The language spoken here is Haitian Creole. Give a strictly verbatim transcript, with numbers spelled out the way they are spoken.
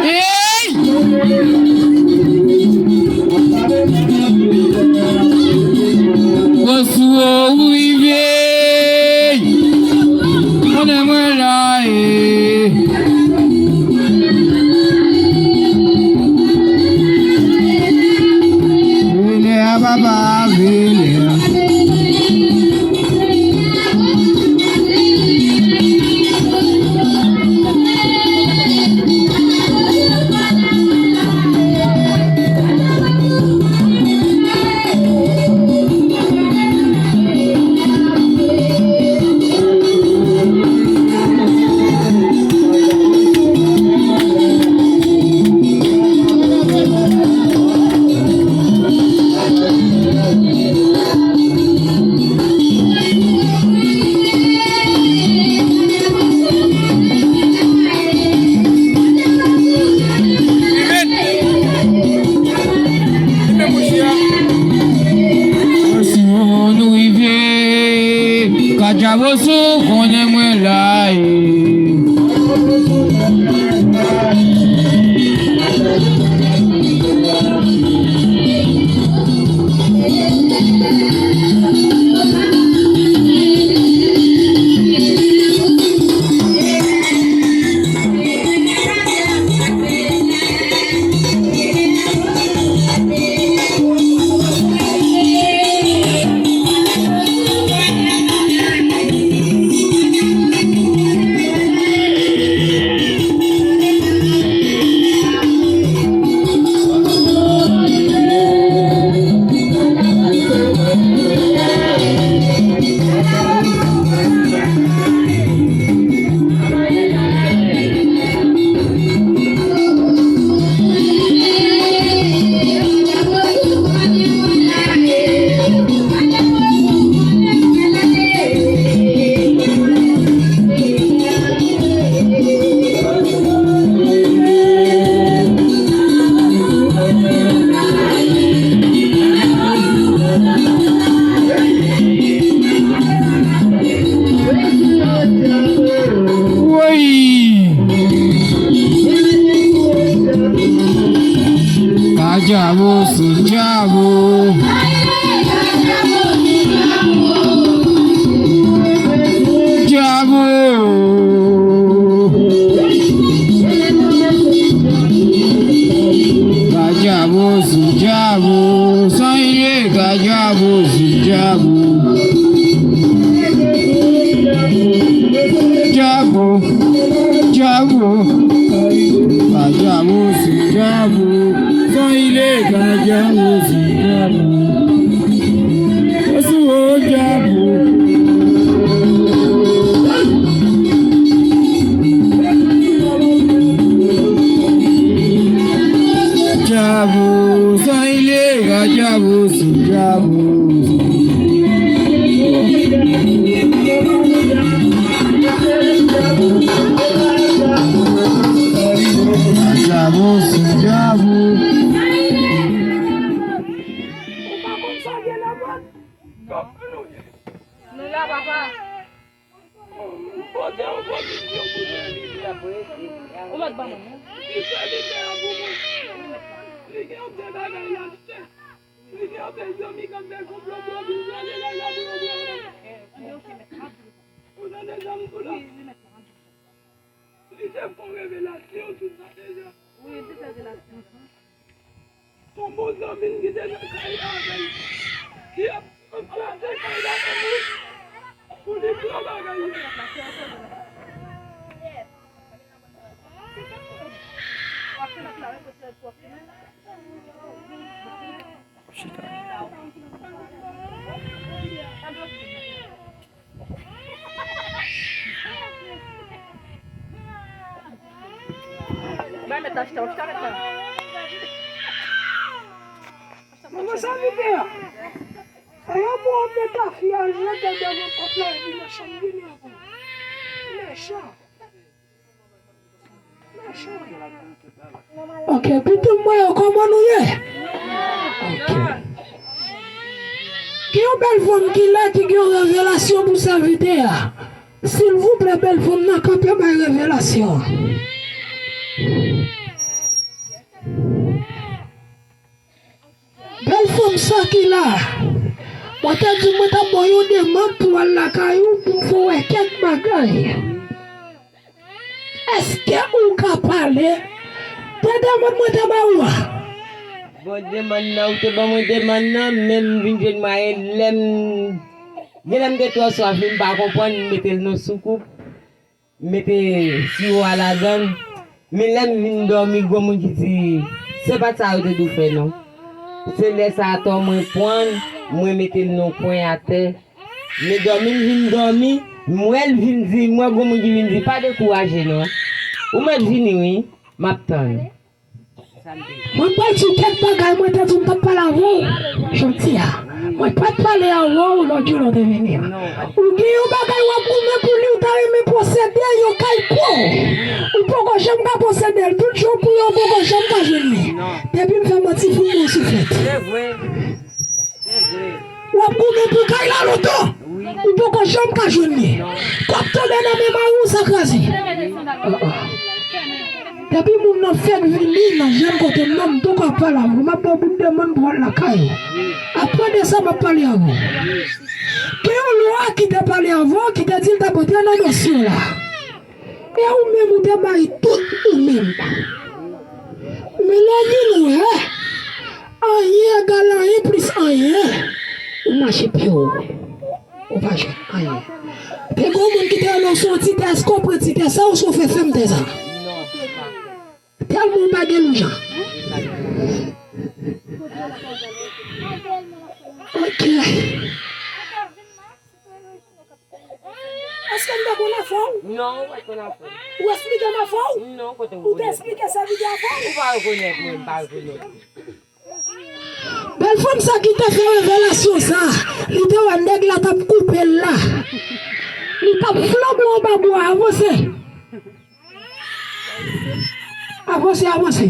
Hey! Woswo ou rive, konnen mwen la e. Vini a papa, vini a. Mwen si yon nou rive, Kadjabosou konnen mwen la e. Woy! Kadjabosou, djabou. Djabou. Kadjabosou, djabou. Sa ye, Kadjabosou, djabou. Djabou, djabou. Kadjabosou, djabou. Sa ye, Kadjabosou, djabou. Osou, djabou. Djabou, sa ye, Kadjabosou, djabou. Kadjabosou, djabou. Ou pa konn sa gen la, man? Kòman nou ye? Nou la, papa. Pote yon bon misyon pou nou. Ou mèt ban mwen, non? Li fè li fè an pou mwen. Li gen yon de bagay la, li fè. Li gen yon de zanmi k ap fè konplo pou yo vin rale la, la pou yo pran. Ou tande sa m di w la? Li te fè yon revelasyon sou sa deja. Wi, li te fè revelasyon. Yon bon zanmi m ki te nan kay la avè l, ki ap ranplase kay la pou li, pou li pran bagay yo. Chita. Bay mèt la chita, ou chita mèt la. Manman, sa vide a? Eyo, mwen mete fi a jete devan pòt la epi nan chanm vini ankò. Mechan. Mechan. Ok, pitit mwen yo, kòman nou ye? Ok. Gen yon bèl fanm ki la ki gen yon revelasyon pou sèvitè a. Silvouplè, bèl fanm nan kanpe bay revelasyon an. Bèl fanm sa ki la, mwen te di mwen t ap ba w yon demann pou w al lakay ou pou m fè w wè kèk bagay. Èske ou ka pale de demann mwen te ba ou a? Bon, demann nan, ou te ban mwen demann nan, men m vin jwenn mwayen lè m, gen lè m te twò swaf, men m pa konprann, m mete l nan soukoup. M mete siwo a ladan l. Men lè m vin dòmi, gwo moun ki di, se pa t sa yo te dwe fè non. Se lè sa a tò mwen pran l, mwen mete l nan kwen atè. Men dòmi m vin dòmi, m wè l vin di, m wè gwo moun ki vin di, pa dekouraje non. Ou mèt vini wi, m ap tann. Mwen pral di kèk bagay mwen te di m t ap pale avè w jodi a. Mwen pa t pale avè w lòt jou lè w te vini a. Ou gen yon bagay w ap goumen pou li, ou ta renmen posede, yo kay pou w. Ou poko janm ka posede l. Tout jou pou yo poko janm ka jwenn li. Depi m fè manti, fout mwen yon souflèt. W ap goumen pou kay la lontan. Ou poko janm ka jwenn li. Kòb tonbe nan men mari w, sa kraze. Depi moun nan fèk vini nan jèn kote m nan, m poko ap pale avè w. M ap ba w bout demann pou w al lakay ou. Apre de sa, m ap pale avè w. Gen yon lwa ki te pale avè w, ki te di l t ap antre nan dosye w la. E ou menm ou te bay tout ou menm. Men lè w vin wè, anyen egal anyen plis anyen, ou mache pye w. Ou pa jwenn anyen. Te gen yon moun ki te rele w sou yon ti tè, èske w pran ti tè sa ouswa w fè fèm tè sa? Tèlman w pa gen lajan. Ok. Èske m te konn afè w? Non, ou pa t konn afè m. Ou eksplike m afè w? Non, kote ou te eksplike sèvitè afè w? Ou pa rekonèt mwen, m pa rekonèt ou. Bèl fanm sa ki te fè revelasyon sa, li te wè nèg la t ap koupe l la. Li t ap flanbe anba bwa a, avanse. Avanse, avanse.